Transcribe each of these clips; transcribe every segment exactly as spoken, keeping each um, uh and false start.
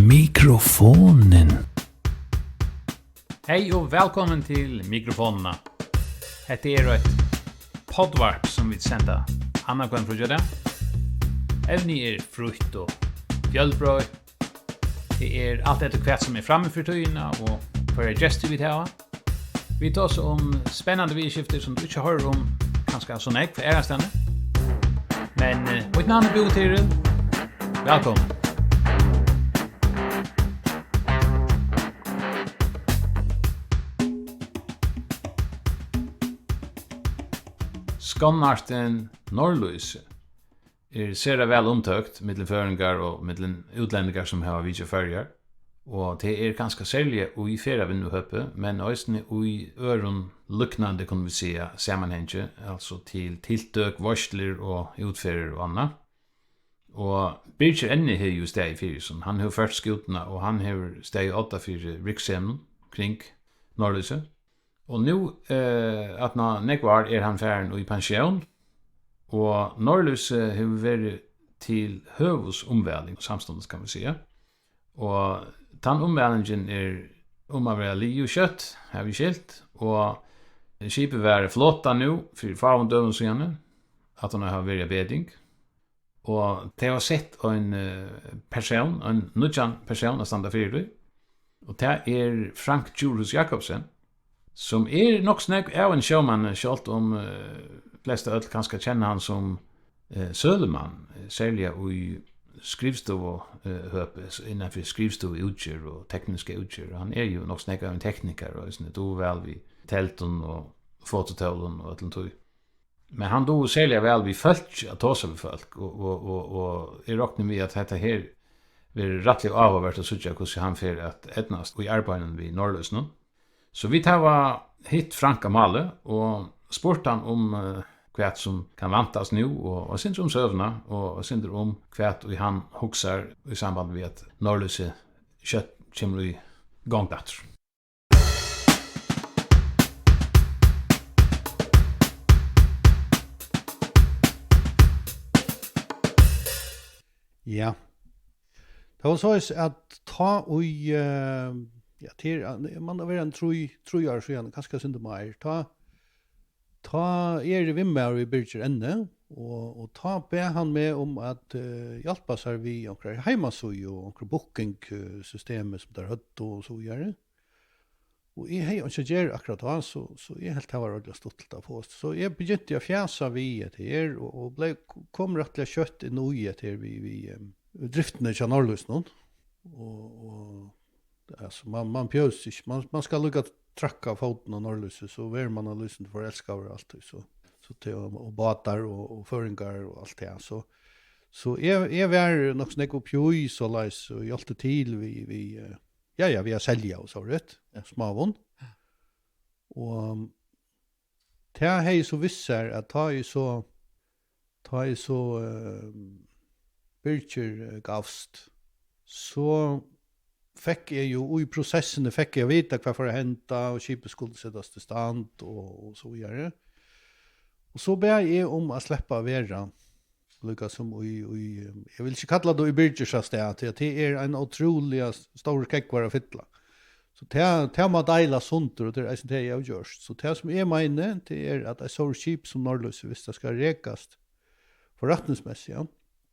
Mikrofonin. Hey og vælkomin til Mikrofonina. Hetta er eitt poddvarp sum vit senda annanhvønn fríggjadag. Evnið er frítt og fjølbroytt. Tað er alt eftir hvat sum er frammi fyri tíðina og hvørjar gestir vit hava. Vit tosa um spennandi viðurskifti sum tú ikki hoyrir um kanska so nógv aðrastaðni. Men eh, mítt navn er Búi Tyril. Vælkomin. Skonartin Norðlýsið er sera væl umtókt millum føroyingar og millum útlendingar sum hava vitjað Føroyar, og tað er kanska serliga í ferðavinnuhøpi, men eisini í øðrum líknandi, kunnu vit siga, samanhangi, altso til tiltøk, veitslur og útferðir og annað. Og Birgir Enni hevur jú staðið fyri hesum. Hann hevur ført skútuna, og hann hevur staðið í odda fyri virkseminum kring Norðlýsið. Og nú, eh, aftaná nógv ár er hann farin í pensjón, og Norðlýsið hevur verið til høvuðsumvæling samstundis, kann man siga. Og tann umvælingin er um at vera liðug skjótt, havi eg skilt, og skipið var flotað nú fyri fáum døgum síðani, aftaná at hava verið á beding. Og tey hava sett ein, eh, persón, ein nýggjan persón at standa fyri tí. Og tað er Frank Djurhuus Jacobsen, sum er nokk so nógv av ein sjómanni, sjálvt um, eh, flestu øll kanska kenna hann sum, eh, sølumann, eh, serliga í skrivstovu, eh, høpi, s-, innan fyri skrivstovuútgerð og tekniska útgerð. Og hann er jú nokk so nógv av ein teknikari, og eisini dugir væl við teldum og fototólum og øllum tí. Men hann dugir serliga væl við fólk, at tosa við fólk, og, og, og, og eg rokni við, at hetta her verður rættiliga áhugavert at síggja, hvussu hann fer at eydnast í arbeiðinum við Norðlýsinum. So vit hava hitt Frank á máli og spurt hann um, eh, hvat sum kann væntast nú, og, og eitt sindur um søguna, og eitt sindur um hvat ið hann hugsar í samband við, at Norðlýsið skjótt kemur í gongd aftur. Ja. Tað var soleiðis, at tá í, eh, ja, til, man, tað er ein trý, trý ár síðan, kanska eitt sindur meir, tá, tá eri eg vinmaður við Birgir Enni, og, og tá bað hann meg um at, eh, hjálpa sær við onkrari heimasíðu og onkrum booking, eh, systemi sum teir høvdu og so víðari. Og eg hevði einki at gera akkurát tá, so, so eg helt, tað var ordiliga stuttligt at fáa. So eg begynti at fjasa við hetta her, og, og bleiv, kom rættiliga skjótt inn í hetta her við, við, em, driftina hjá Norðlýsinum. Og, og, altso, man, man bjóðist ikki, man, man skal líka trakka fótin á Norðlýsið, so verður man á lýsandi forelskaður altíð, so, so til, og, og bátar og, og føroyingar og alt tað, so, so eg, eg var nokk so nógv uppi í, soleiðis, og hjálpti til við, við, eh, ja, ja, við at selja og so, rætt, ja, smávon. Ja. Og tað hevði so vist sær, at tá eg so, tá eg so, eh, Birgir, eh, gavst, so fekk eg jú í prosessini, fekk eg at vita, hvat fór at henda, og skipið skuldi setast í stand, og, og so víðari. Og so bað eg um at sleppa at vera líka sum í, í, eg vil ikki kalla tað í Birgirs stað, tí at tað er ein ótrúliga s-, stórur skógvur at fylla. So tað, tað má deilast sundur, og tað er eisini tað, eg havi gjørt. So tað, sum eg meini, tað er, at eitt stórt skip sum Norðlýsið, viss tað skal rekast forretningsmessigt, ja,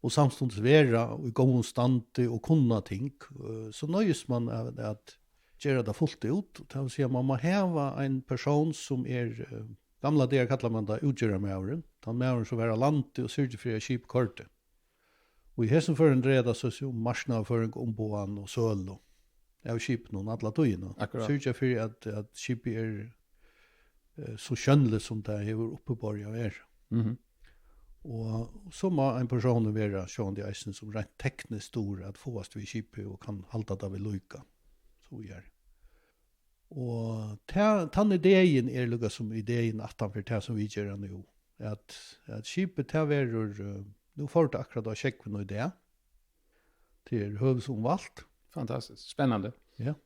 og samstundis vera í góðum standi og kunna ting, eh, so noyðist man at, at gera tað fult út. Tað vil siga, man má hava ein persón sum er, eh, gamla dagar kallar man tað útgerðarmaðurin, tann maðurin sum var á landi og syrgdi fyri, at skipið koyrdi. Og í hesum førum dreiar tað seg um marknaðarføring, umboðan og sølu av skipinum alla tíðina. Akkurát. Syrgja fyri, at, at skipið er, eh, so sjónligt, sum tað hevur uppiborið at vera. Mhm. Og so má ein persónur vera sjálvandi eisini, sum reint tekniskt dugir at fáast við skipið og kann halda tað við líka. So er. Og ta-, tann ideen er líka sum ideen aftan fyri tað, sum vit gera nú. At, at skipið, tað verður, eh, nú fór tað akkurát á sjógvin í dag. Tað er høvuðsumvælt. Fantastiskt. Spennandi. Ja.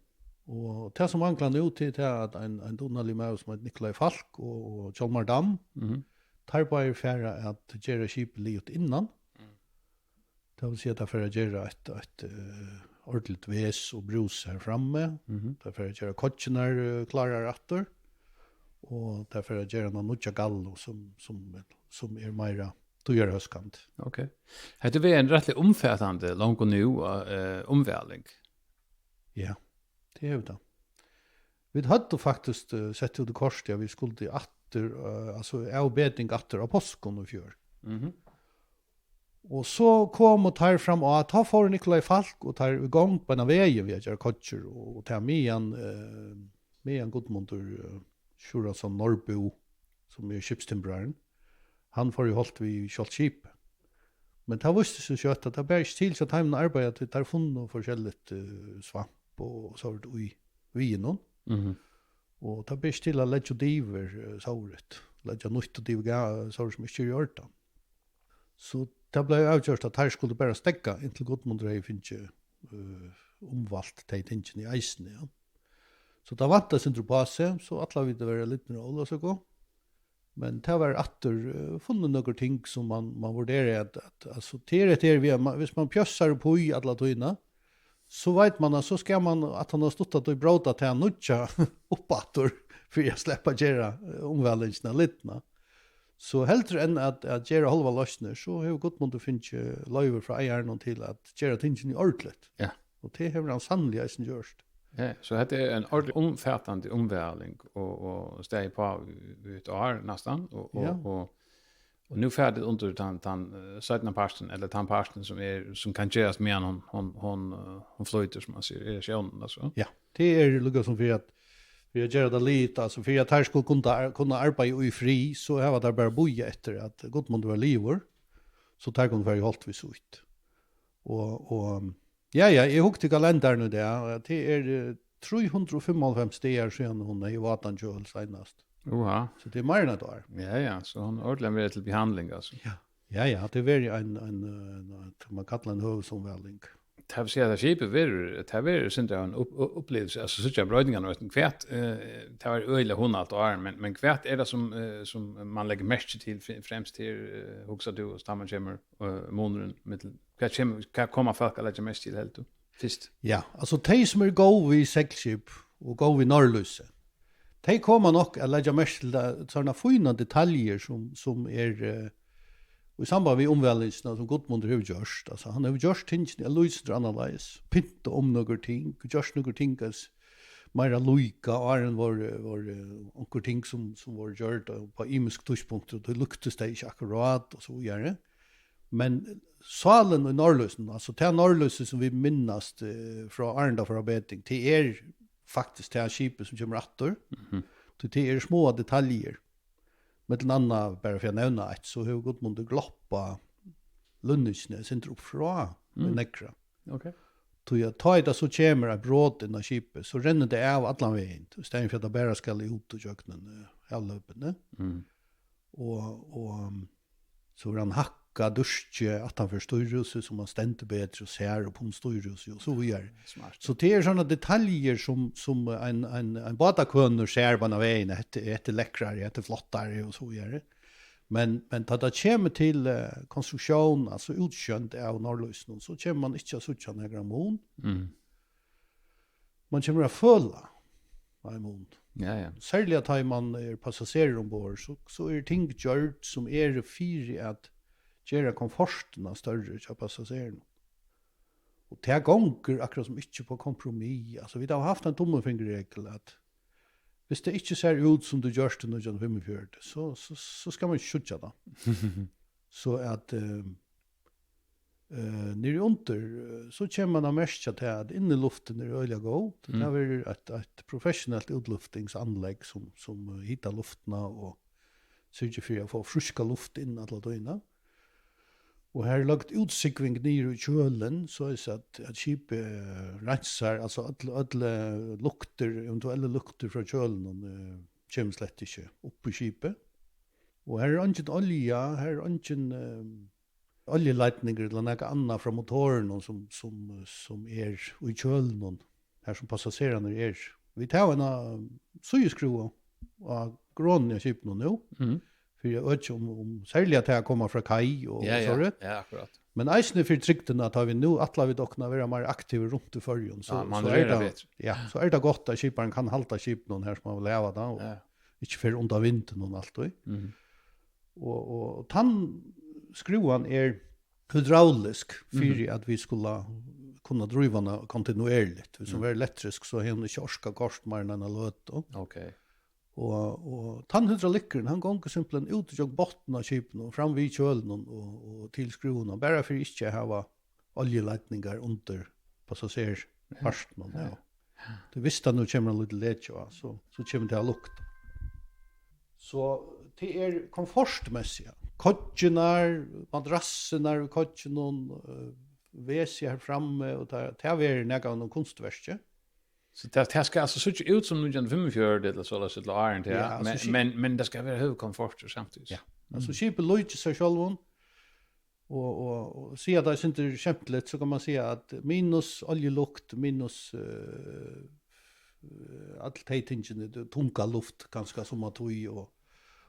Og tað, sum manglar nú, tað er tað, at ein, ein dugnaligur maður sum eitur Nikolai Falk og, og Hjalmar Dam, mhm, teir báðir fara at gera skipið liðugt innan. Mm. Tað vil siga, at tað fer at gera eitt, eitt, eh, ordentligt ves og brús her frammi. Mhm. Tað fer at gera koyggjurnar, eh, klárar aftur. Og tað fer at gera eina nýggja gallu, sum, sum, sum er meira tíðarhóskandi. Ok. Hetta er ein rættiliga umfatandi, long og nú, eh, umvæling. Ja, tað er tað. Vit høvdu faktiskt, eh, sett út í kortið, at vit skuldu aftur, eh, altso, avbetring aftur á páskum í fjør. Mhm. Og so komu teir fram á, tá fóru Nikolai Falk og teir í gongd beinan vegin við at gera koyggjur, og, og tað meðan, eh, meðan Guðmundur, eh, Sjúrðarson Norðbúð, sum er skipstimbrarin, hann fór í holt við sjálvt skipið. Men tað vísti seg skjótt, at tað bar ikki til hjá teimum at arbeiða, tí teir funnu forskelligt, eh, svamp og, og sovorðið í viðinum. Mhm. Og tað ber ikki til at leggja út yvir, eh, sovorðið. Leggja nýtt út yvir ga-, sovorðið sum ikki er í ordan. So tað bleiv avgjørt, at teir skuldu bara steðga, inntil Guðmundur hevði fingið, eh, umvælt tey tingini eisini, ja. So tað vantaði eitt sindur upp á seg, so ætlaðu vit at vera lidnir á Ólavsøku. Men tað var aftur, eh, funnu nøkur ting, sum man, man vurderaði at, at, altso, tað er hetta her við, at man, viss man pjossar upp í alla tíðina, so veit man, at so skal man, at hann har stutt at bróta tað nýggja upp aftur, fyri at sleppa at gera, eh, umvælingina lidna. So heldur enn at, at gera hálvar loysnir, so hevur Guðmundur fingið loyvi frá eigaranum til at gera tingini ordentligt. Ja. Og tað hevur hann sanniliga eisini gjørt. Ja, so hetta er ein ordiliga umfatandi umvæling og, og staðið uppá í, í eitt ár næstan, og, og, Ja. og, og nú fer tað undir tann, tann, eh, seinna partin, ella tann partin sum er, sum kann gerast meðan hon, hon, hon, eh, hon flýtur, sum man sigur, er sjónin, altso. Ja, tað er líka sum fyri at, fyri at gera tað lit, altso fyri at teir skulu kunna, kunna arbeiða í frið, so hava teir bara bíðað eftir at Guðmundur var liðugur, so teir kunnu fara í holt við sítt. Og, og, ja, ja, eg hugdi í kalendaran í dag, og tað er, eh, trý hundrað og fimmoghálvfems dagar síðan hon hevði vátan kjøl seinast. Uha. So tað er meira enn eitt ár. Ja, ja, so hon er ordiliga verið til behandling, altso. Ja. Ja, ja, tað er verið ein, ein, eh, ein, man kallar ein høvuðsumvæling. Tað vil siga, at skipið verður, tað verður sindur av ein upp-, upp-, uppliving, altso, síggja broytingarnar og hvat, eh, tað var øgiliga hugnaligt ár, men, men hvat er tað sum, eh, sum man leggur merki til fre-, fremst her, eh, hugsar tú, og tá man kemur, eh, munurin millum, hvat kemur, hvat koma fólk at leggja merki til, heldur tú, fyrst? Ja, altso, tey sum eru góð við seglskip og góð við norðlýsi, tey koma nokk at leggja merki til tað, sovorðnar fínar detaljur sum, sum er, eh, í samband við umvælingina, sum Guðmundur hevur gjørt. Altso, hann hevur gjørt tingini eitt lítið sindur annarleiðis, pyntað um nøkur ting, gjørt nøkur ting at s-, meira líka, áðrenn vóru, vóru onkur ting sum, sum vóru gjørd á, á ymisk tíðspunkt, og tí líktust tey ikki akkurát, og so víðari. Men sálin í norðlýsinum, altso tað norðlýsið sum vit minnast, eh, frá áðrenn tað fór á betring, tað er faktiskt tað skipið sum kemur aftur. Mhm. Tí tað eru smáar detaljur. Millum annað, bara fyri at nevna eitt, so hevur Guðmundur gloppað lunningina eitt sindur upp frá í Mm. Neðra. Ok. Tí at tá ið tað so kemur eitt brot inn á skipið, so rennur tað av allan vegin, í staðin fyri at tað bara skal út og gjøgnum, eh, avløpini. Mm. Og, og, um, so er hann hakkað dúskið aftan fyri stýrihúsið, so man stendur betri og sær upp um stýrihúsið og so víðari. Smart. So tað er sovorðnar detaljur sum, sum ein, ein, ein bátakønur sær beinan vegin, hetta, hetta er lekrari, hetta er flottari og so víðari. Men, men tá tað kemur til, eh, konstruksjón, altso útsjónd av norðlýsinum, so kemur man ikki at síggja nakran mun. Mm. Man kemur at føla ein mun. Ja, ja. Serliga tá ið man er passasjerur umborð, so, so eru ting gjørd sum eru fyri at gera komfortina størri hjá passasjerunum. Og tað gongur akkurát sum ikki upp á kompromiss. Altso, vit hava havt ein tummilfingur-regul, at viss tað ikki sær út, sum tað gjørdi í nítjan hundrað og fimmogfjøruti, so, so, so skal man ikki síggja tað. So at, eh, eh, niðri undir, eh, so kemur man at merkja tað, at inniluftin er øgiliga góð. Mm. Tað verður eitt, eitt professionelt útluftingsanlegg, sum, sum, eh, hitar luftina og syrgir fyri at fáa fríska luft inn alla tíðina. Og har er løgd útsúgving niður í kjølin, soleiðis at, at skipið, eh, reinsar, altso øll, øll, eh, luktir, eventuellar luktir frá kjølinum, eh, kemur slett ikki upp í skipið. Og har er eingin olja, har er eingin, eh, oljuleidningur ella nakað annað frá motorinum sum, sum, sum er í kjølinum, har sum passasjerarnir eru. Vit hava eina síðuskrúvu á gronuni á skipinum nú, Mhm. fyri øki um, um serliga tað at koma frá kai og, ja, og ja, sovorðið. Ja, akkurát. Men eisini fyri trygdina, tá vit nú ætla vit okkum at vera meira aktiv runt í Føroyum, so, ja, man so er rørir tað betur. Ja, so er tað gott at skiparin kann halda skipinum har sum hann vil hava tað, og, ja, ikki fer undan vindinum altíð. Mhm. Og, og, og tann skrúvan er hydraulisk fyri, mhm, at vit skulu kunna dríva hana kontinuerligt. Hvis hon, mhm, var elektrisk, so hevði hon ikki orkað koyrt meira enn eina løtu. Ok. Og, og tann hydraulikkurin, hann gongur simpelthen út ígjøgnum botnin á skipinum og fram við kjølinum og, og til skrúvuna, bara fyri ikki at hava oljuleidningar undir passasjerpartinum, ja. Ja. Tú veitst, at nú kemur ein lítil leki á, so, so kemur tað at lukta. So tað er komfortmessigt. Koyggjurnar, madrassurnar í koyggjunum, eh, vesið har frammi, og tað, tað verður nakað av einum kunstverki. So tað, tað skal altso síggja út sum nítjan hundrað og fimmogfjøruti ella soleiðis, ella áðrenn tað, ja, men, so skip- men, men tað skal vera høvuðskomfortur samstundis. Ja. Altso, mm, skipið líkist sær sjálvum, og, og, og siga tað eitt sindur skemtiligt, so kann man siga at minus oljulukt, minus, eh, eh, øll tey tingini, tað tunga luft, kanska sum at tí og,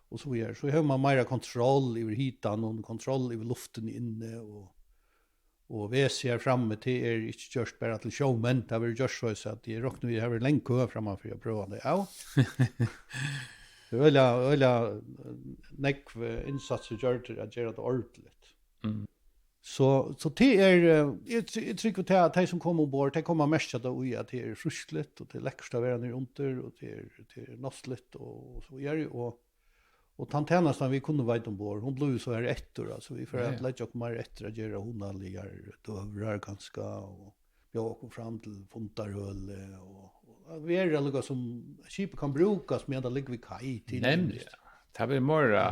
og so víðari. So hevur man meira kontroll yvir hitan og kontroll yvir luftini inni og, og vesið har frammi, tað er ikki gjørt bara til sjómenn, tað verður gjørt soleiðis at eg rokni við, har verður long kø framman fyri at prøva tað av. Tað er øgiliga, øgiliga, eh, nógv, eh, innsatsur gjørdur at gera tað ordiligt. Mm. So, so tað er, eh, eg, eg trúgvi tað at tey sum koma umborð, tey koma at merkja tað í, at tað er frískligt, og tað er lekkurt at vera niðri undir, og tað er, tað er náttligt, og, og so víðari, og, og tann tænastan, vit kunnu veita umborð, hon blívur so har eftir, altso, vit fara, ja, ja, at leggja okkum meir eftir at gera hugnaligar døgurðar, kanska, og bjóða okkum fram til fundarhølið, og, og at vera líka sum skipið kann brúkast, meðan tað liggur við kai til. Nemliga. Tað verður meira, ja,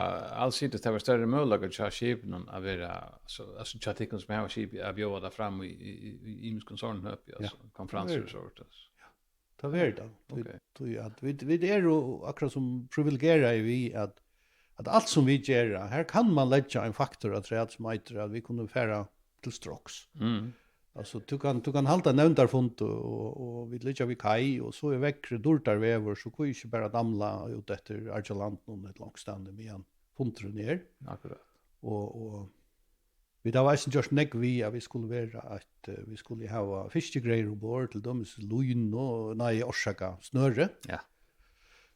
alsidigt, tað verður størri møguleikar hjá skipinum at vera, so, altso, hjá tykkum sum hava skipið at bjóða tað fram í, í, í, í ymiskum sovorðnum høpi, ja, altso, konferansur og sovorðið, altso. Ja. Tað verður tað. Tí, ok, tí at vit, vit eru jú akkurát sum privilegeraði við at, at alt sum vit gera, har kann man leggja ein faktor afturat sum eitur at vit kunnu fara til Strokes. Mm. Altso, tú kann, tú kann halda nevndarfund og, og, og vit liggja við kai, og so er veðrið dýrdarveður, so hví ikki bara damla út eftir Argjalandinum ella onkustaðni, meðan fundurin er. Akkurát. Og, og vit hava eisini gjørt nógv við, at vit skulu vera eitt, eh, vit skulu hava fiskigreiðir umborð, til dømis línu, nei, orsaka, snøri. Ja.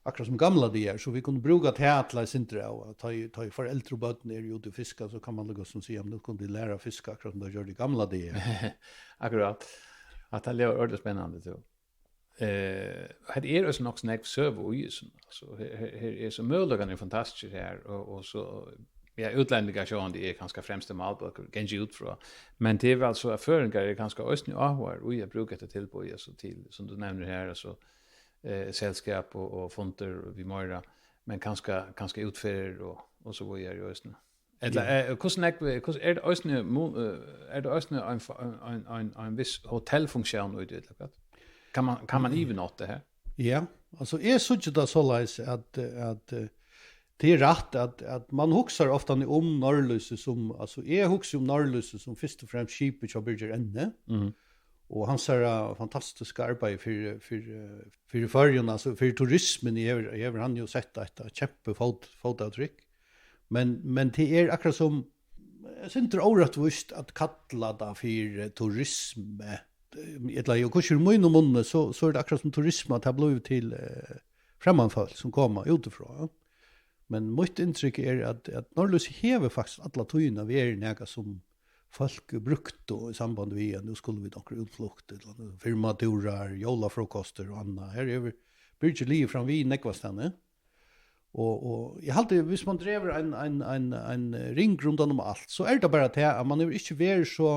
Akkurát sum gamla dagar, so vit kunnu brúka tað til eitt sindur av, at tá ið, tá ið foreldur og børn eru úti og fiska, so kann man líka sum siga, "Men nú kunnu tit læra at fiska, akkurát sum tey gjørdu í gamla dagar." Akkurát. At tað ljóðar ordiliga spennandi, tú. Eh, her er eisini nokk so nógv søga í hesum. Altso, her, her, her er so møguleikarnir eru fantastiskir her, og, og so, ja, útlendingar sjálvandi er kanska fremsti málbólkur, gangi út frá. Men tað er væl so, at føroyingar eru kanska eisini áhugaðir í at brúka hetta tilboð, altso, til, sum tú nevnir her, altso, eh, selskap og, og fundir við meira, men kanska, kanska útferðir og, og so víðari eisini. Ella, ja, eh, hvussu nógv, hvussu, er tað eisini mu-, eh, er tað eisini ein fa-, ein, ein, ein, ein viss hotellfunksjón í tí, ella hvat? Kann man, kann man, mm, yvirnátta her? Ja, altso, eg síggi tað soleiðis at, at, eh, tað er rætt at, at man hugsar ofta um Norðlýsið sum, altso, eg hugsi um Norðlýsið sum fyrst og fremst skipið hjá Birgir Enni. Mhm. Og hansara fantastiska arbeiði fyri, fyri, fyri Føroyum, altso fyri turismuni, hevur, hevur hann jú sett eitt, eitt kempu fót-, fótavtrykk. Men, men tað er akkurát sum, eh, sindur órættvíst at kalla tað fyri turismu. Eh, ella jú, hvussu er í mínum munni, so, so er tað akkurát sum turisma, at tað blívur til, eh, fremmandfólk sum koma útifrá, ja. Men mítt inntrykk er, at, at Norðlýsið hevur faktiskt alla tíðina verið nakað sum fólk brúktu í samband við, at nú skulu vit onkra útflukt, ella nú firmatúrar, jólafrukostir og annað. Her hevur Birgir ligið fram við nógvastaðni. Og, og eg haldi, hvis man dregur ein, ein, ein, ein ring rundan um alt, so er tað bara tað, at man hevur ikki verið so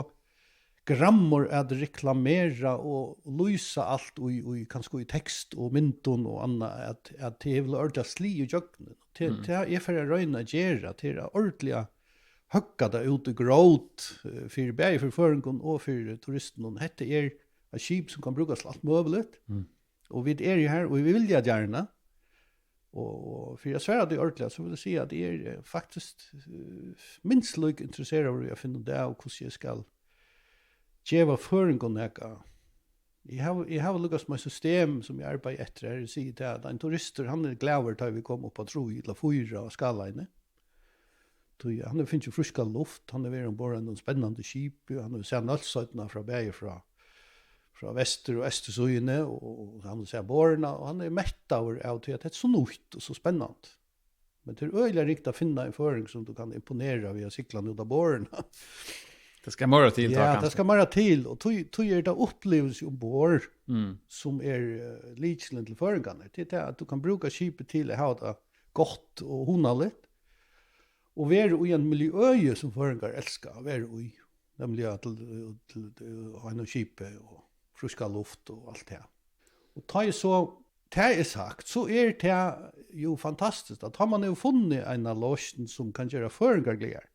grammur at reklamera og lýsa alt í, í, kanska í tekst og myndum og annað, at, at tað hevur ordiliga sligið ígjøgnum. Tað, mm, tað eg fari at royna at gera, tað er at ordiliga høgga tað út í grót, eh, fyri, bæði fyri føroyingum og fyri turistunum. Hetta er eitt skip sum kann brúkast til alt møguligt. Mm. Og vit eru her, og vit vilja gjarna. Og, og fyri at svara tí ordiliga, so vil eg siga, at eg eri, eh, faktiskt, eh, minst líka interesseraður í at finna út av, hvussu eg skal geva føroyingum nakað. Eg havi, eg havi líka sum eitt system, sum eg arbeiði eftir her. Eg sigi tað, at ein turistur, hann er glaður, tá vit koma upp á trý ella fýra á skalani. Tí hann hevur fingið fríska luft, hann hevur verið umborð á einum spennandi skipi, og hann hevur sæð Nólsoynna frá, bæði frá, frá vestur- og eystursíðuni, og, og hann hevur sæð borðini, og hann er mettaður av tí, at hetta er so nýtt og so spennandi. Men tað er øgiliga ringt at finna ein føroying, sum tú kanst imponera við at sigla hann út á borðini. Tað skal meira til, tá, ja, kanska. Tað skal meira til, og tí, tí er tað uppliving umborð, mm, sum er, eh, lykilin til føroyingarnar. Tað er tað, at tú kanst brúka skipið til at hava tað gott og hugnaligt, og vera í einum miljøi, sum føroyingar elska at vera í, nemliga til, til, til, á einum skipi og fríska luft og alt tað. Og tá er so, tað er sagt, so er tað jú fantastiskt, at tá man hevur funnið eina loysn, sum kann gera føroyingar glaðar,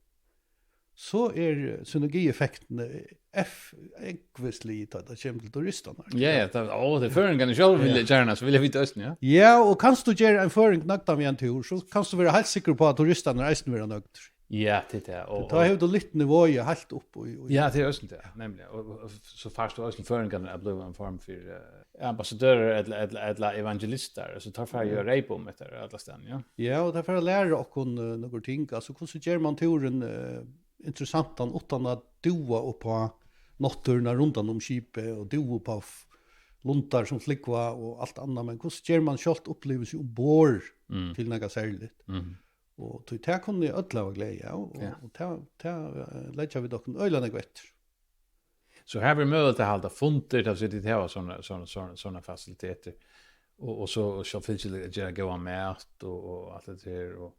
so er synergieffektin, eh, eff-, ógvuslig, tá tað kemur til turistarnar. Ja, ja, tað, ó, tað er føroyingarnir sjálvir vilja, ja, gjarna, so vilja vit eisini, ja. Ja, og kanst tú gera ein føroying nøgdan við ein túr, so kanst tú vera heilt sikkur uppá, at turistarnir eisini verða nøgdir. Ja, tað er tað. Og, tá hevur tú lyfti niveauið heilt upp í, í. Ja, tað er eisini tað, nemliga. Og, og, og so fært tú eisini føroyingarnar at blíva ein form fyri, eh, ambassadørar ella, ella, ella evangelistar, so teir fara jú at reypa um hetta allastaðni, ja. Ja, og teir fara at læra okkum, eh, nøkur ting. Altso, hvussu ger man túrin, eh, interessantan uttan at dúva upp á náttúruna rundan um skipið og dúva upp á f-, lundar sum flúgva og alt annað, men hvussu ger man sjálvt uppliving umborð, mm, til nakað serligt? Mhm. Og tí tað kunnu øll hava gleði av, og, ja, og tað, tað, eh, leggja vit okkum øgiliga nógv eftir. So her verður møguligt at halda fundir, tað vil siga, tit hava sovorðnar, sovorðnar, sovorðnar, sovorðnar fasilitetir, og, og so, og so fylgir at gera góðan mat og, og alt tað her, og,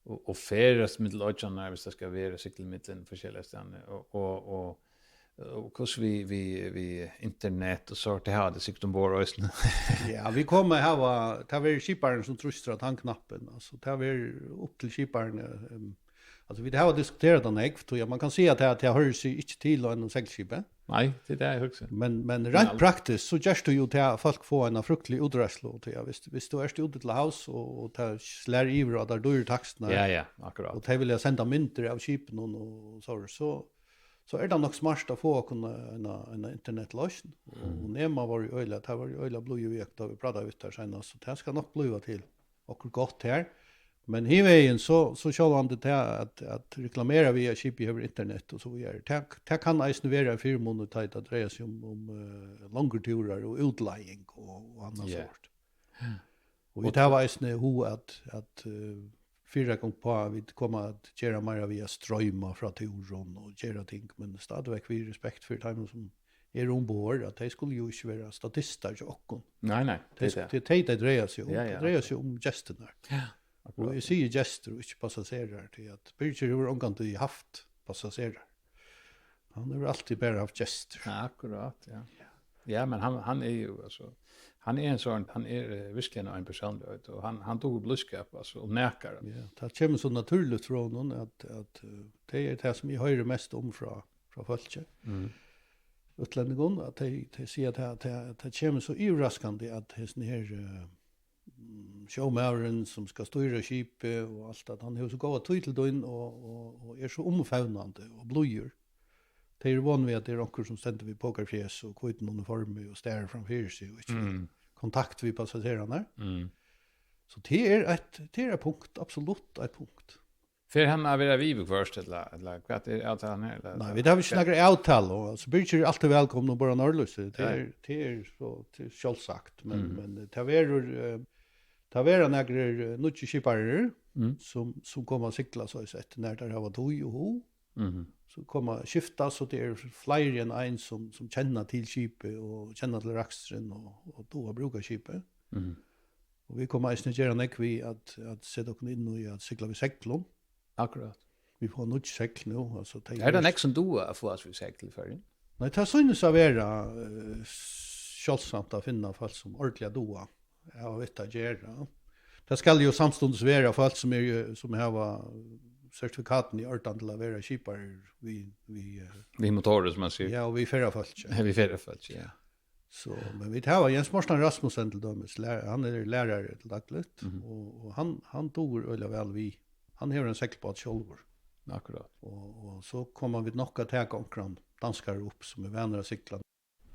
og, og ferðast millum oyggjarnar, viss tað skal vera sigling millum forskelligar staðir, og, og, og, og hvussu við, við, við internet og so, tað hava tit sikkurt umborð eisini. Ja, vit koma at hava, tað verður skiparin, sum trýstir á tann knappin, altso, tað verður upp til skiparan, ehm, Altso, vit hava diskuterað tað nógv, tí at man kann siga, at tað, tað hoyrir seg ikki til á einum seglskipi. Nei, tað er tað, eg hugsi. Men, men reint praktiskt, so gerst tú jú til, at fólk fáa eina fryktalig útreiðslu, tí at viss, viss tú ert úti til havs, og, og tað slær yvir á tær dýru takstirnar, ja, ja, akkurát, og tey vilja senda myndir av skipinum og so, so, so er tað nokk smart at fáa okkum eina, eina internetloysn. Og, mm, og Nema var jú øgiliga, tað var jú øgiliga blíð við okkum, tá vit prátaðu við tær seinast, so tað skal nokk blíva til okkurt gott her. Men hin vegin, so, so sjálvandi tað at, at reklamera við, at skipið hevur internet og so víðari. Tað, tað kann eisini vera ein fyrimunur, tá ið tað dreiar seg um, um, eh, longri túrar og útleiging og, og annað, ja, sort. Ja. Og vit hava eisini hug at, at, eh, fyrireika okkum á, at vit koma at gera meira við at stroyma frá túrum og gera ting, men stadigvæk við respekt fyri teimum, sum eru umborð, at tey skulu jú ikki vera statistar hjá okkum. Nei, nei, tað er tað. Tey, tað er tey, tað dreiar seg um. Ja, ja, akkurát. Tað dreiar seg um gestirnar. Ja, akkurát. Og eg sigi gestir og ikki passasjerar, tí at Birgir hevur ongantíð havt passasjerar. Hann hevur altíð bara havt gestir. Ja, akkurát, ja. Ja, men hann, hann er jú, altso, hann er ein sovorðin, hann er, eh, virkuliga ein persónligheit, og hann, hann dugir blíðskap, altso, og nakar. Ja, tað kemur so natúrligt frá honum, at, at, eh, tað er tað, sum eg hoyri mest um frá, frá fólki. Mm. Útlendingum, at tey, tey siga, at tað, tað, tað kemur so yvirraskandi, at hesin her, eh, mm, sjómaðurin, sum skal stýra skipið og alt, at hann hevur so góða tíð til tín og, og, og er so umfevnandi og blíður. Tey eru von við, at tað er onkur, sum stendur við pokarfjes og hvítum uniformi og starir framfyri seg og ikki, mm, kontakt við passasjerarnar. Mm. So tað er eitt, tað er eitt punkt, absolutt eitt punkt. Fer hann at vera við viðhvørt, ella, ella hvat er avtalan her, ella? Nei, vit hava ikki nakra avtalu, og, altso, Birgir er altíð vælkomin umborð á Norðlýsið, tað er, tað er so, tað er sjálvsagt, men, mm, men, eh, tað verður, eh, tað verða nakrir, eh, nýggir skiparar, mm, sum, sum koma at sigla, so at siga, eftir nær teir hava tíð og hug. Mhm. So koma at skifta, so tað eru fleiri enn ein, sum, sum kenna til skipið og kenna til raksturin og, og duga at brúka skipið. Mhm. Og vit koma eisini at gera nógv við at, at seta okkum inn í at sigla við seglum. Akkurát. Vit fáa nýggj segl nú, altso, tey eru... Er tað nógv, sum duga at fáa seg segl í Føroyum? Nei, tað sýnist at vera, eh, sjáldsamt at finna fólk, sum ordiliga duga at hava við at gera. Tað skal jú samstundis vera fólk, sum eru, sum hava sertifikatini í ordan til at vera skiparar við, við, eh, við motori, sum man sigur. Ja, og við ferðafólki. Við ferðafólki, ja. So, men vit hava Jens Morten Rasmussen til dømis, lær-, hann er lærari til dagligt, mhm, og, og hann, hann dugir øgiliga væl við. Hann hevur ein seglbát sjálvur. Akkurát. Og, og so koma vit nokk at taka onkran danskara upp, sum er vanur at sigla.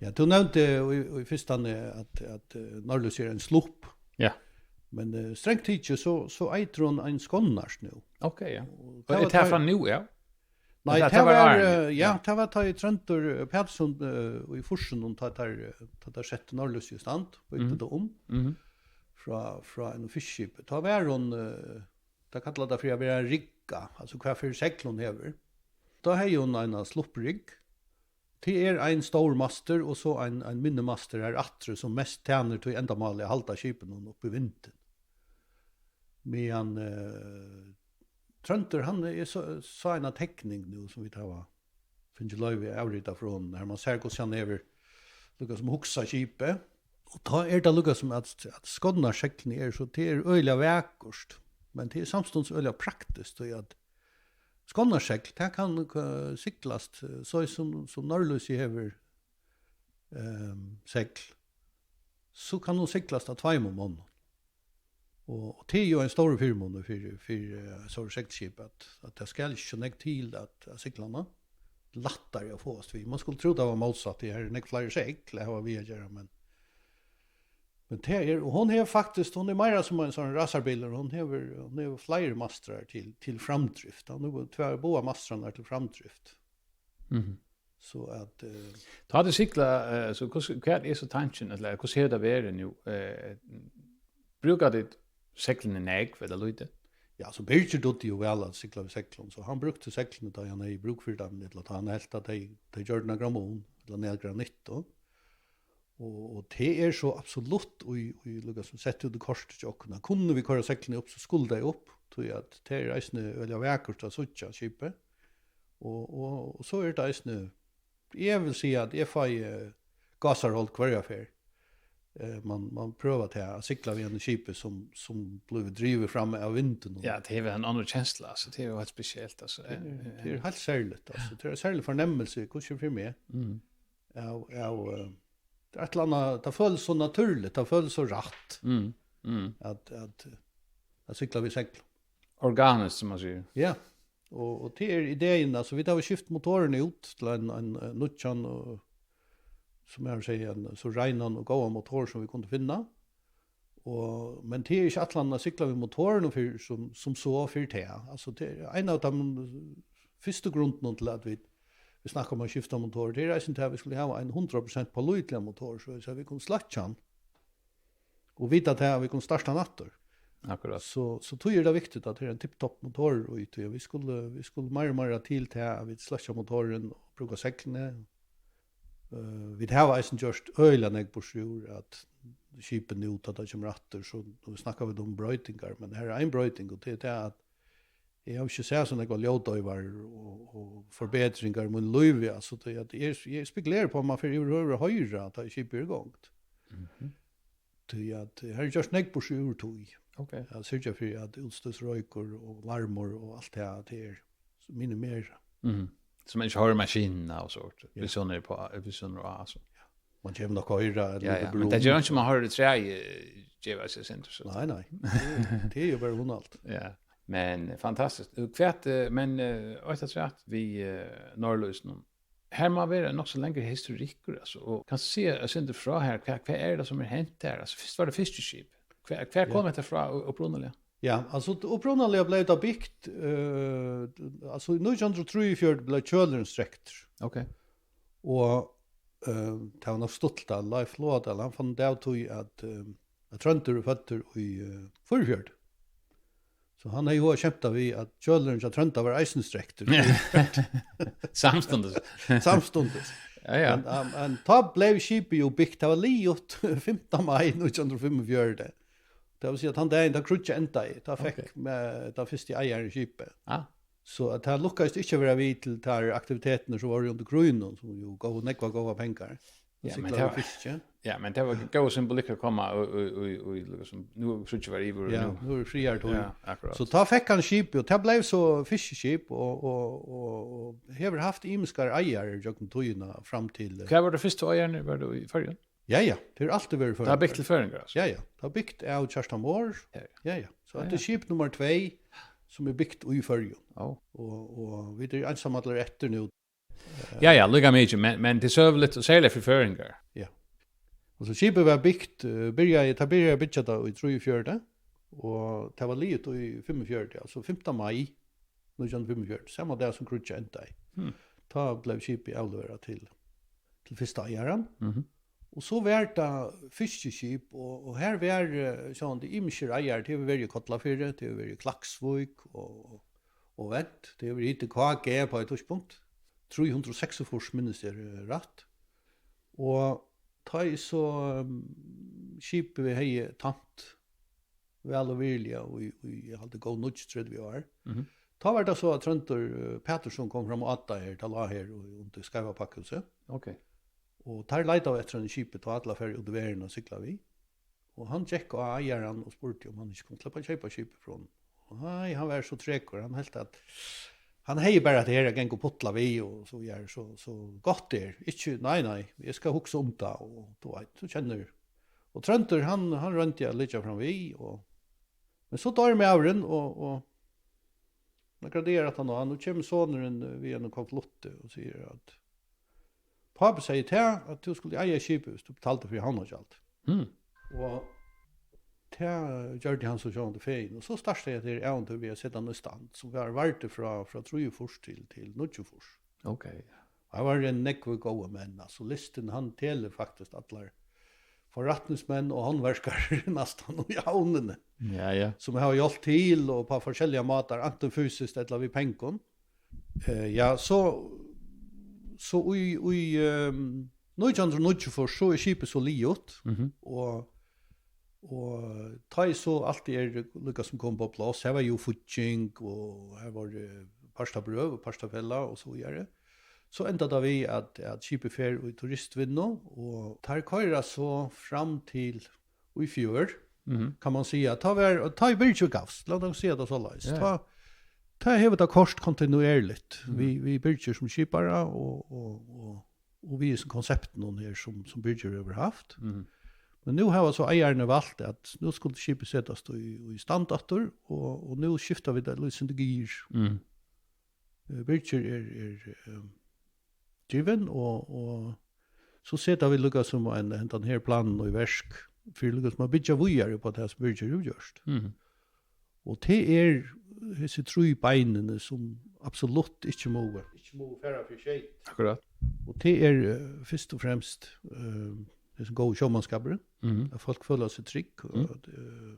Ja, tú nevndi í, í fyrstani, at, at, eh, Norðlýsið er ein slupp. Ja. Men eh, strengt tikið, so, so eitur hon ein Skonnart nú. Ok, ja. Og Og er tað frá nú, ja? Nei, Tað- tað tað var var, áðrenn, eh, ja, ja. Tað var tá í Tróndur eh, Pætursson eh, í fýrsunum, tá tær, eh, tá tær settu Norðlýsið í stand, og bygdu Mhm. tað um Mhm. frá, frá einum fiskiskipi. Tá var hon, eh, tað kalla tað fyri at vera rigga, altso hvat fyri segl hon hevur. Tá hevði hon eina slupprigg. Tað er ein stór mastur og so ein, ein minni mastur har aftri, sum mest tænir tí endamálið at halda skipinum uppi í vindin. Meðan eh, Tróndur, hann er so, sá eina tekning nú, sum vit hava fingið loyvi at avrita frá honum, har man sær, hvussu hann hevur líka sum hugsað skipið. Og tá er tað líka sum, at, at Skonnarseglini er so, tað er øgiliga vakurt, men tað er samstundis øgiliga praktiskt, tí at Skonnarsegl, tað kann eh, siglast, eh, so sum, sum Norðlýsið hevur um, segl, so kann hon siglast av tveimum monnum. Og, og tað er jo ein stór fyrimunur fyri, fyri uh, stór seglskip, at, at tað skal ikki so nógv til at, at sigla hana. Lættari at fáast við. Man skuldi trúð, tað var mótsatt, tað er nógv fleiri segl at hava við at gera, men men tað er, og hon hevur faktiskt, hon er meira sum ein sånn racerbilur, hon hevur, hon hevur fleiri mastrar til, til framdrift. Hon hevur tvær, báðar mastrarnar til framdrift. Mhm. So at eh, Tá tað sigla, eh, so hvussu, hvat er so tankin, ella hvussu hevur tað verið nú? Eh, brúka tit seglini nógv, ella lítið? Ja, so Birgir dugdi jo væl at sigla við seglum, so hann brúkti seglini, tá hann hevði brúk fyri teimum, ella tá hann helt at tey, tey gjørdu nakran mun, ella nakra nyttu. Og, og tað er so absolutt í, í líka sum sett út í kortið hjá okkum. At kunnu vit koyra seglini upp, so skulu tey upp, tí at tað er eisini øgiliga vakurt at síggja skipið. Og, og, og so er tað eisini, eg vil siga at eg fái eh, gásarhold hvørja ferð. Eh, man, man prøvar til at sigla við einum skipi, sum, sum blívur drivið fram av vindinum. Ja, tað er ein annan kensla, altso, tað er jo heilt spesielt, altso. Tað er, tað er heilt serligt, altso. Tað er ein serlig fornemmelse, hvussu fyri meg. Mm. Av, av, eh, tað er eitt eller annað, tað følist so natúrligt, tað følist so rætt Mm. Mm. at, at, at sigla við segl. Organiskt, sum man sigur. Ja, og, og tað er ideen, altso, vit hava skift motorin út til ein, ein, ein nýggjan, og, sum eg sigi, ein so reinan og góðan motor sum vit kundu finna. Og, men tað er ikki ætlanin at sigla við motorinum fyri, sum, sum so fyri tað. Altso, tað er ein av teimum fyrstu grundunum til at vit, vit snakka um at skifta motor. Tað er eisini tað, at vit skulu hava ein hundrað prosent pálítiligan motor, so, so vit kunnu sløkkja hann. Og vita tað, at vit kunnu starta hann aftur. Akkurát. So, so tí er tað viktigt, at tað er ein tipptopp motor, og tí at vit skulu, vit skulu meira og meira til tað, at vit sløkkja motorin og brúka seglini. Uh, vit hava eisini gjørt øgiliga nógv burtur úr, at skipið nú, tá tað kemur aftur, so nú snakka vit um broytingar, men her er ein broyting, og tað er tað, at eg havi ikki sæð so nógvar ljóðdoyvarar og, og forbetringar í mínum lívi, altso, tí at eg, eg spekuleri uppá, um man fer yvirhøvur at hoyra, tá skipið er í gongd. Mhm. Tí at her er gjørt nógv burtur úr tí. Ok. At syrgja fyri, at útstøðsroykur og larmur og alt tað, at tað er minimera. Mhm. So man ikki hoyrir maskinina og so. Ja. Hvis hon er på, hvis hon er, altso. Man kemur nokk at hoyra ein Ja, lítið ja. brum. Men tað ger ikki, man hoyrir træið, eh, geva seg sindur, so. Nei, nei. Tað er, tað er jo bara hugnaligt. Ja. Men eh, fantastiskt. Eh, Hvat, eh, men eh, eitt afturat við eh, Norðlýsinum. Her má vera nokk so langur historikkur, altso, og kanst siga eitt sindur frá her, hvat, hvat er tað sum er hent her? Altso, fyrst var tað fiskiskip. Hvar, hvar kom hetta frá u- upprunaliga? Ja, altso, upprunaliga bleiv tað bygt, uh, altso, í nítjan hundrað og trýogfjøruti bleiv kjølurin strektur. Ok. Og uh, tað var nokk stuttligt, at Leif Loadal, hann fann út av tí, at, uh, at Tróndur er føddur í uh, fýraogfjøruti. So hann hevði jo skemtað við, at kjølurin hjá Tróndi var eisini strektur. Samstundis. Samstundis. Ja, ja. Men, um, men tá bleiv skipið jo bygt, tað var liðugt fimta mai nítjan hundrað og fimmogfjøruti. Tað vil siga, at hann dagin, tá kríggið endaði, tá fekk Ok. Med, tá fyrsti eigarin skipið. Ja. So at tað lukkaðist ikki at vera við til tær aktivitetirnar, sum vóru undir krígnum, sum jo góvu nógvar góðar pengar. Ja, men Sigla tað við var- fiski. Ja, men tað var góð symbolikk at koma og, og, og, og liksom, nú er kríggið var yvir, og Ja, nú. Nú er friðartíð. Ja, akkurát. So tá fekk hann skipið, og tað bleiv so fiskiskip, og, og, og, og hevur havt ymiskar eigarar gjøgnum tíðina fram til eh, Hvar vóru fyrstu eigararnir? Var tað í Føroyum? Ja, ja, tað er altíð verið Tað er bygt til føroyingar, altso. Ja, ja, tað er bygt av Kjartan Mohr. Ja. Ja, ja. So Ja, hetta er ja. skip nummar tvey, sum er bygt í Føroyum. Ó. Og, og vit eru einsamallir eftir nú. Ja, ja, líka mikið, men, men tað er søguligt, og serliga fyri føroyingar. Og so skipið var bygt, uh, byrjaði, tað byrjaði at byggja tað í trýogfjøruti. Og tað var liðugt í fimmogfjøruti, altso fimta mai nítjan hundrað og fimmogfjøruti, sama dag sum kríggið endaði. Hmm. Tá bleiv skipið avleverað til, til fyrsta eigaran. Mhm. Og so var tað fiskiskip, og, og her var, eh, sjálvandi ymiskir eigarar, tað hevur verið í Kollafirði, tað hevur verið í Klaksvík og, og vent, tað hevur verið hitið K G á eitt tíðspunkt, trý hundrað og seksogfýrs, minnist eg, eh, rætt. Og tá ið so, ehm, skipið hevði tænt væl og virðiliga í, í, eg haldi, góð níggjuogtretivu ár. Mhm. Tá var tað so, at Tróndur, eh, Patursson kom fram á tað her, tað lá her í, undir Skeiva Pakkhúsi. Ok. Og teir leitaðu eftir einum skipi, tá allar fara út í verðina og sigla við. Og hann gekk á eigaran og spurdi, um hann ikki kundi sleppa at keypa skipið frá honum. Og nei, hann var so trekur, hann helt at hann hevði bara tað her at ganga og putla við og so, ja, so, so gott er. Ikki, nei, nei, eg skal hugsa um tað, og tú veit, tú kennir. Og Tróndur, hann, hann royndi at liggja fram við, og, men so doyr maðurin, og, og nakrar dagar aftaná, nú kemur sonurin, eh, við einum konvolutti og sigur at pápi segði tað, at tú skuldi eiga skipið, hvis tú betaldi fyri havnargjald. Hmm. Og tað gjørdi hann so sjálvandi fegin. Og so startaði hetta her ævintýr við at seta hann í stand, sum var, vardi frá, frá trýogfýrs til, til níggjuogfýrs. Ok. Og har var ein nógvur góðir menn, altso, listin, hann telur faktiskt allar forretningsmenn og handverkarar næstan í havnini, ja, ja, sum hava hjálpt til og á forskelligar mátar, antin fysiskt ella við pengum. Eh, ja, so, so í, í, ehm, nítjan hundrað og níggjuogfýrs, so er skipið so liðugt, mhm, og, og tá ið so alt er líka sum komið á pláss, her var jú fígging, og her var, eh, partabrøv og partafelag og so víðari. So endar tað við, at, at skipið fer í turistvinnu, og teir koyra so fram til í fjør, mhm, kann man siga. Tá var, tá ið Birgir gavst, lat okkum siga tað soleiðis. Ja. Tá, tá hevur tað koyrt kontinuerligt. Mhm. Við, við Birgir sum skipara og, og, og, og við hesum konseptinum her sum, sum Birgir hevur havt. Mhm. Men nú hava so eigararnir valt, at nú skuldi skipið setast í, í stand aftur, og, og nú skifta vit eitt lítið sindur gir. Mhm. Eh, Birgir er, er, eh, givin, og, og so seta vit líka sum ein, hendan her planin í verk, fyri líka sum at byggja víðari upp á tað sum Birgir hevur gjørt. Mhm. Og tað er hesi trý beinini sum absolutt ikki mugu, ikki mugu fara fyri skeyt. Akkurát. Og tað er, eh, fyrst og fremst, eh, hesin góði sjómanskapurin, mhm, at fólk føla seg trygg, og, mhm, at, eh,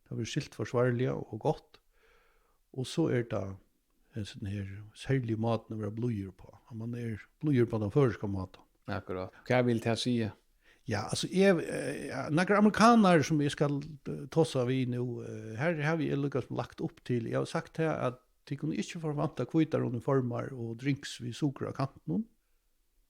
tað verður siglt forsvarliga og gott. Og so er tað hesin her serligi mátin at vera blíður uppá. At man er blíður uppá tann føroyska mátan. Akkurát. Hvat vil tað siga? Ja, altso, eg, eh, ja, nakrir amerikanarar sum eg skal, eh, tosa við nú, eh, her havi eg líka sum lagt upp til, eg havi sagt her, at tit kunnu ikki forvænta hvítar uniformar og drinks við sukur á kantinum.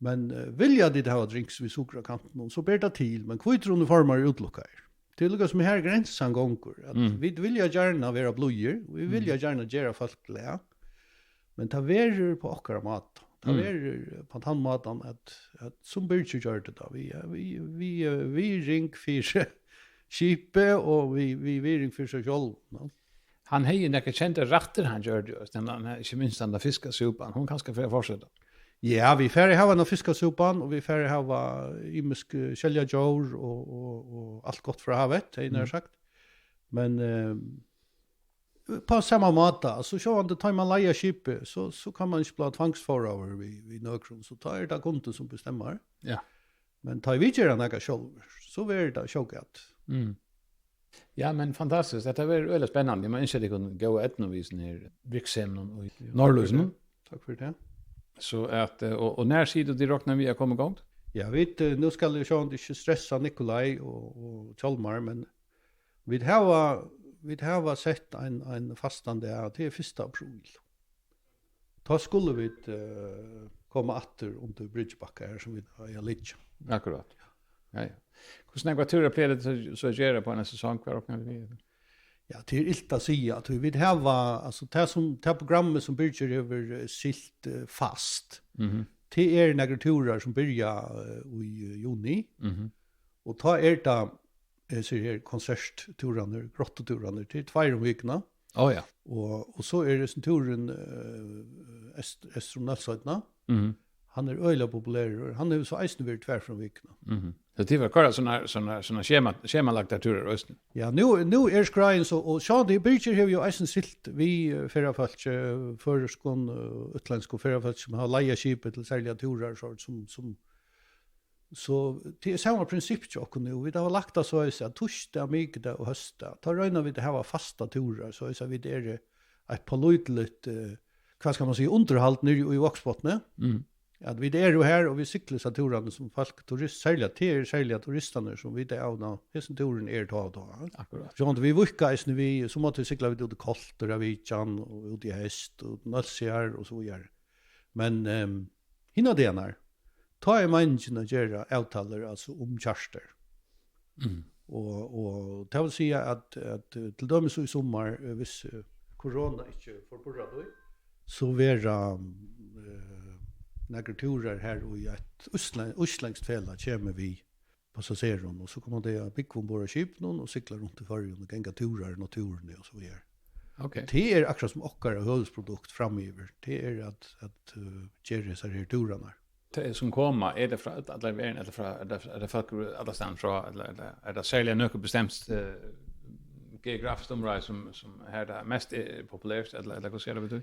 Men, eh, vilja tit hava drinks við sukur á kantinum, so ber tað til, men hvítir uniformar eru útilukkaðir. Tað er líka sum her grensan gongur, at, mm, vit vilja gjarna vera blíðir, og vit, mm, vilja gjarna gera fólk glað, men tað verður á okkara máta. Tað, mm, verður á tann mátan, at, at sum Birgir gjørdi tað, við, við, við, eh, virðing fyri skipið og við, við virðing fyri seg sjálv, no? Hann hevði nakrar kendar rættir, hann gjørdi, og hann, hann, ikki minst hann fiskasúpan, hon kanska fer at fortseta. Ja, vit fara at hava eina fiskasúpan, og vit fara at hava ymisk, eh, skeljadjór og, og, og alt gott frá havi, hevði eg nær sagt. Men, eh, á sama máta, altso, sjálvandi tá man leigar skipið, so, so kann man ikki blíva tvangsfóðraður við, við nøkrum, so tá er tað kundin sum bestemmar. Ja. Men tá vit gera nakað sjálvir, so verður tað sjógæti. Mm. Ja, men fantastiskt. Hetta verður øgiliga spennandi. Eg má ynskja tykkum góða eydnu við hesum her virkseminum í Norðlýsinum. Takk fyri tað. So at, eh, og, og nær sigur tú, tit rokna við at koma í gongd? Ja, vit, eh, nú skal eg sjálvandi ikki stressa Nikolai og, og Hjalmar, men vit hava, vit hava sett ein, ein fastan dag, og tað er fyrsta apríl. Tá skulu vit, eh, koma aftur undir Bryggjubakka her, sum vit eiga at liggja. Akkurát. Ja, ja. Hvussu nógvar túrar plagar tit so, so at gera á einum sesong? Hvar rokna tit við? Ja, tað er ilt at siga, at vit hava, altso, tað sum, tað programmið sum Birgir hevur, eh, siglt, eh, fast, mhm, tað eru nakrir túrar sum byrja, eh, í, eh, juni, mhm, og tá er tað hesir her konserttúrarnir, grottutúrarnir, tað er tveir um vikuna. Á, ja. Og, og so er hesin túrurin, eh, est-, eystur um Nólsoynna. Mhm. Hann er øgiliga populerur. Hann hevur so eisini verið tvær ferðir um vikuna. Mhm. So tit fara at koyra sånne, sånne, sånne skema, skemalagdar túrar eisini? Ja, nú, nú er skráin so, og sjá, tað Birgir hevur jo eisini siglt við, eh, ferðafólki, eh, føroyskum, eh, útlendskum ferðafólki, sum hava leigað skipið til serligar túrar, so, sum, sum, so tað er sama prinsipp hjá okkum nú. Vit hava lagt tað so, at týsdag, mikudag og hósdag, tá royna vit at hava fastar túrar, so at vit eru eitt pálítiligt, eh, hvat skal man siga, undirhald niðri í Vágsbotni. Mm. At vit eru her, og vit sigla hesar túrarnar sum fólk, turist-, serliga, tað eru serliga turistarnir, sum vita av, ná, hesin túrurin er tá og tá. Akkurát. So at vit víkka eisini við, so mátti sigla vit út í Koltur av vitjan, og út í Hest, og Nólsoyar, og so víðari. Men, ehm, hinar dagarnar, tá er meiningin at gera avtalur, altso um charter. Mm. Og, og tað vil siga at, at, eh, til dømis í summar, eh, hvis, eh, korona ikki forpurrar tí, so verða, eh, nakrir túrar har í eitt íslen-, íslendskt felag kemur við passasjerum, og so koma tey at búgva umborð á skipinum og sigla runt í Føroyum og ganga túrar í náttúruni og so víðari. Ok. Tað er akkurát sum okkara høvuðsprodukt framyvir. Tað er at, at, eh, gera hesar her túrarnar. Tey sum koma, er tað frá øll-, allari verðini, ella frá, er tað, er tað fólk úr allastaðni frá, ella er tað, er tað serliga nøkur bestemt, eh, geografiskt umráði, sum, sum her er tað mest, eh, populært, ella, ella hvussu er tað við tí?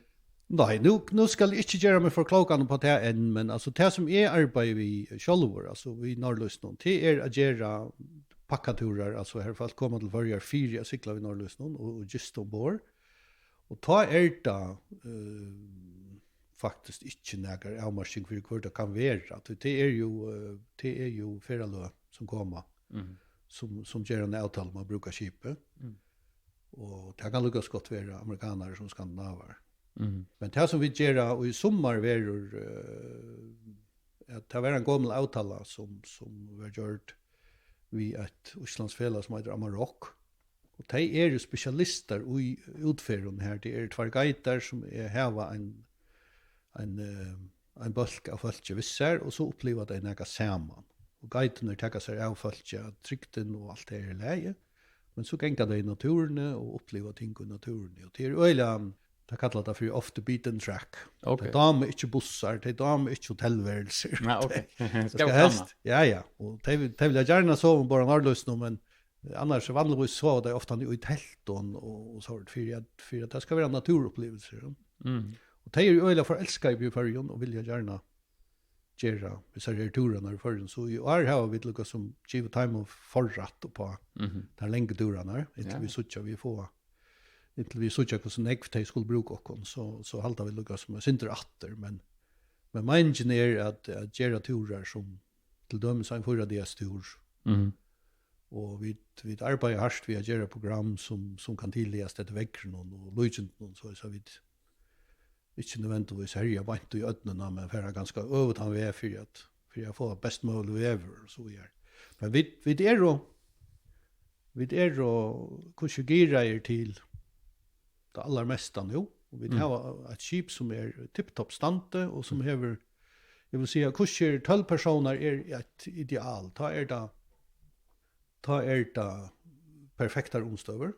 Nei, nú, nú skal eg ikki gera meg for klókan upp á tað enn, men, altso, tað sum eg arbeiði við sjálvur, altso, við Norðlýsinum, tað er at gera pakkatúrar, altso, har fólk koma til Føroyar fyri at sigla við Norðlýsinum og, og gista umborð. Og tá er tað, eh, faktiskt ikki nakar avmarking fyri hvør tað kann vera. Tí tað er jú, eh, tað er jú ferðaløg sum koma, mhm, sum, sum gera eina avtalu um at brúka skipið. Mm. Og tað kann líka so gott vera amerikanarar sum skandinavar. Mhm. Men tað sum vit gera í summar verður, eh, at tað var ein gomul avtala sum, sum var gjørd við eitt íslendskt felag sum eitur Amarok. Og tey eru spesialistar í útferðum her. Tað eru tveir guidar sum er, hava ein, ein, eh, ein bólk av fólki við sær, og so uppliva tey nakað saman. Og guidarnir taka sær av fólki, av trygdini og alt tað er í lagi. Men so ganga tey í náttúruni og uppliva ting í náttúruni. Og tað er øgiliga, tey kalla tað fyri off the beaten track. Ok. Tey dáma ikki bussar, tey dáma ikki hotellværelsi. Nei, ok. Tey, tað skal helst, ja, ja. Og tey, tey vilja gjarna sova umborð á Norðlýsinum, men annars vanligvis sova tey ofta í teltum og, og so, fyri at, fyri at tað skal vera náttúruupplivilsir, ja. Mm. Og tey eru øgiliga forelskað í Føroyum og vilja gjarna gera hesar her túrarnar í Føroyum. So í ár hava vit líka sum givið teimum forrætt upp á, mhm, tær langu túrarnar, inntil, ja, vit síggja, vit fáa, inntil vit síggja, hvussu nógv tey skulu brúka okkum, so, so halda vit líka sum eitt sindur aftur, men, men meiningin er at, at gera túrar sum til dømis ein fýra daga túr. Mhm. Og vit, vit arbeiða hart við at gera program sum, sum kann tillagast eftir veðrinum og, og líkindunum, so, so vit ikki nødvendigvis herja beint í ódnina, men fara ganska øvutan veg fyri at, fyri at fáa best møgulig veður og so víðari. Men vit, vit eru, vit eru, hvussu giraðir til tað allarmesta nú, og vit, mm, hava eitt skip sum er tipptopp standi og sum, mm, hevur, eg vil siga, hvussu er tólv persónar er eitt ideal, tá er tað, tá er tað perfektar umstøður,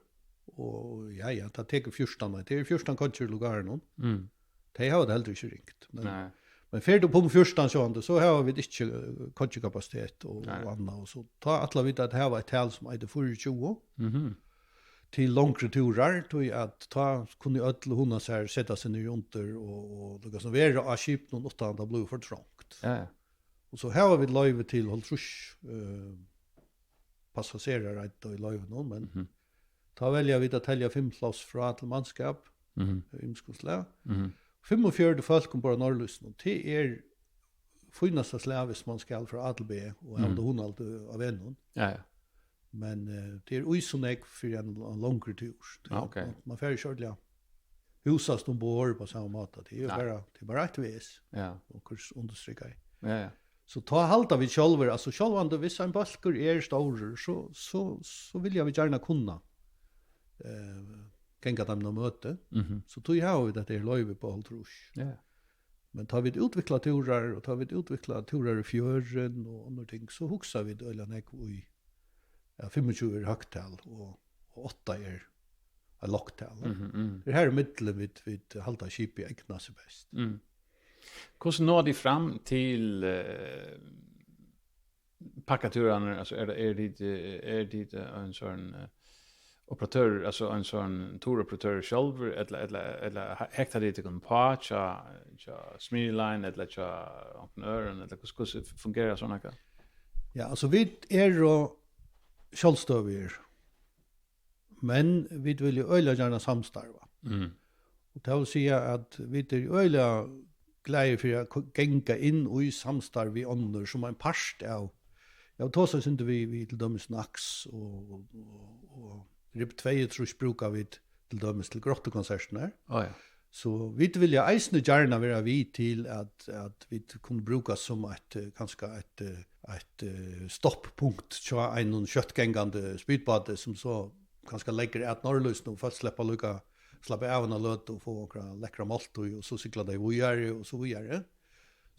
og ja, ja, tað tekur fjúrtan, nei, tað eru fjúrtan koyggir í lugarinum. Mm. Tey hava tað heldur ikki ringt, men, nei, men fer tú upp um fjúrtan, sjálvandi, so hava vit ikki, eh, koyggikapasitet og, nei, og annað, og so tá ætla vit at hava eitt tal sum eitur fýraogtjúgu, mhm, til longri túrar, tí at tá kunnu øll hugna sær, seta seg niður undir og, og líka sum vera á skipinum uttan at tað blívur for trongt. Ja, ja. Og so hava vit loyvi til hálvtrýss, eh, passasjerar í loyvinum, men, mhm, tá velja vit at telja fimm pláss frá til mannskap, mhm, av ymiskum slag. Mhm. Fimmogfjøruti fólk umborð á Norðlýsinum, tað er fínasta slag, hvis man skal frá A til B og hava, mhm, tað hugnaligt á vegnum. Ja, ja. Men, eh, tað er í so nógv fyri ein, ein longri túr. Ja, ok. Man, man fer ikki ordiliga húsast umborð á sama máta. Tað er jú, nei, bara, tað er bara eitt ves. Ja. Og hvussu undirstrikað. Ja, ja. So tá halda vit sjálvir, altso sjálvandi, hvis ein bólkur er stórur, so, so, so vilja vit gjarna kunna, eh, ganga teimum á møti. Mhm. So tí hava vit hetta her loyvi upp á hálvtrýss. Ja. Men tá vit útvikla túrar, og tá vit útvikla túrar í fjørðin og onnur ting, so hugsa vit øgiliga nógv í, ja, fimmogtjúgu er høgt tal, og, og átta er eitt lágt tal. Mhm, mhm. Tað er her í millum vit, vit halda skipið egna seg best. Mm. Hvussu náa tit fram til, eh, pakkatúrarnar? Altso, er tað, er tit, eh, er tit, eh, ein sånn, eh, operatør, altso ein sånn turoperatør sjálvur, ella, ella, ella he-, hekta tit tykkum uppá hjá, hjá Smyril Line, ella hjá onkrum øðrum, ella hvussu, hvussu fungerar sovorðið? Ja, altso, vit eru sjálvstøðugir, men vit vilja øgiliga gjarna samstarva. Mm. Og tað vil siga, at vit eru øgiliga glaðir fyri at ko-, ganga inn í samstarv við onnur sum ein part av. Ja, og tosa eitt sindur við, við til dømis Nax og, og, og, og R I B tveyogtrýss brúka vit til dømis til Grottukonsertirnar. Á, ja. So vit vilja eisini gjarna vera við til at, at vit kunnu brúkast sum eitt, eh, kanska eitt, eh, eitt, eh, stopppunkt hjá einum skjóttgangandi spýtbáti, sum so kanska leggur at norðlýsinum, og fólk sleppa líka, slappa av eina løtu og fáa onkra lekkra máltíð, og so sigla tey víðari og so víðari.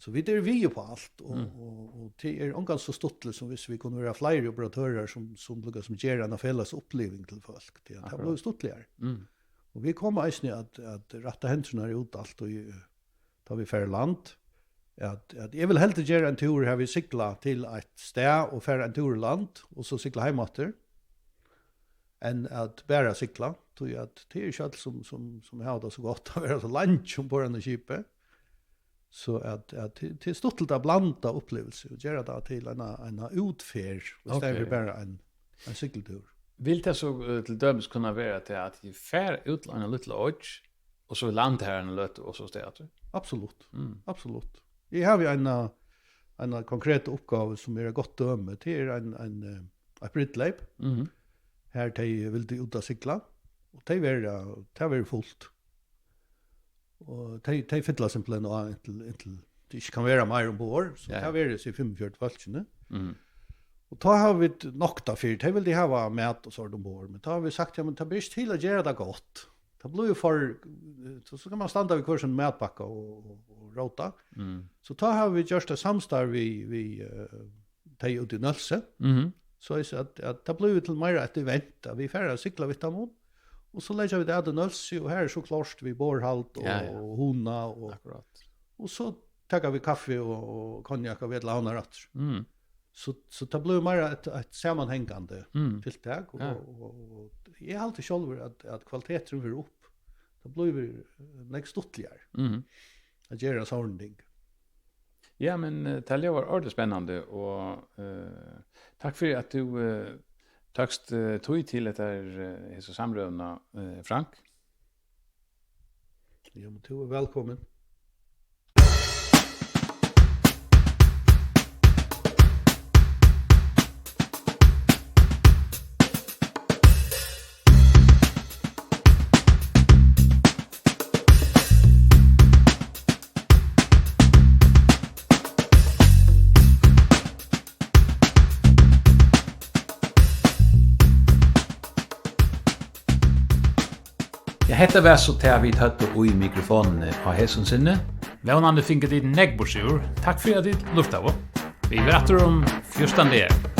So vit eru við upp á alt, og, Mm. og, og tað er ongan so stuttligt sum hvis vit kunnu vera fleiri operatørar sum, sum líka sum gera eina felags uppliving til fólk. Tað, tað Akkurát. Blívur stuttligari. Mm. Og vit koma eisini at, at rætta hendurnar út alt og, eh, tá vit fara í land, at, at eg vil heldur gera ein túr har vit sigla til eitt stað og fara ein túr í land og so sigla heim aftur, enn at bara sigla, tí at tað er ikki øll sum, sum, sum hava tað so gott at vera so leingi umborð á einum skipi. So at, at tað, tað er stuttligt at blanda uppliving og gera tað til eina, eina útferð, í staðin Ok. Fyri bara ein, ein siglitúr. Vil tað so, eh, til dømis kunna vera til at tit fara út á eina lítla oyggj, og so landa har eina løtu, og so staðið aftur? Absolutt. Mm. Absolutt. Eg havi eina, eina konkreta uppgávu, sum er eitt gott dømi. Tað er ein, ein, eh, eitt brúdleyp, Mhm. har tey vildu út at sigla, og tey verða, tað verður fult. Og tey, tey fylla simpelthen á inntil, inntil tað ikki kann vera meir umborð, so Ja, ja. tað verður hesi fimmogfjøruti fólkini. Mhm. Og tá hava vit noktað fyri, tey vildu hava mat og sovorðið umborð, men tá hava vit sagt, ja, men tað ber ikki til at gera tað gott. Tað blívur for, so, so kann man standa við hvør sín matpakka og, og, og róta. Mm. So tá hava vit gjørt eitt samstarv við, við, eh, tey úti í Nólsoy. Mhm. So eg sigi at, at tað blívur til meira eitt event, at vit fara at sigla við teimum, og so leggja vit at í Nólsoy, og har er so klárt við borðhald og, Ja, ja. og hugna, og, Akkurát. og so taka vit kaffi og, og konjakk og vit til Havnar aftur. Mm. So, so tað blívur meira eitt, eitt samanhangandi Mm. tiltak, og, Ja. og, og eg haldi sjálvur at, at kvaliteturin verður upp. Tað blívur, eh, nógv stuttligari Mhm. at gera sovorðin ting. Ja, men, eh, tað ljóðar ordiliga spennandi, og, eh, takk fyri at tú, eh, tókst, eh, tíð til hetta her, eh, hesa samrøðuna, eh, Frank. Ja, men tú er vælkomin. Ja, hetta var so tað, vit høvdu í mikrofonini á hesum sinni. Vónandi fingu tit nógv burturúr. Takk fyri, at tit lurtaðu. Vit verða aftur um fjúrtan dagar.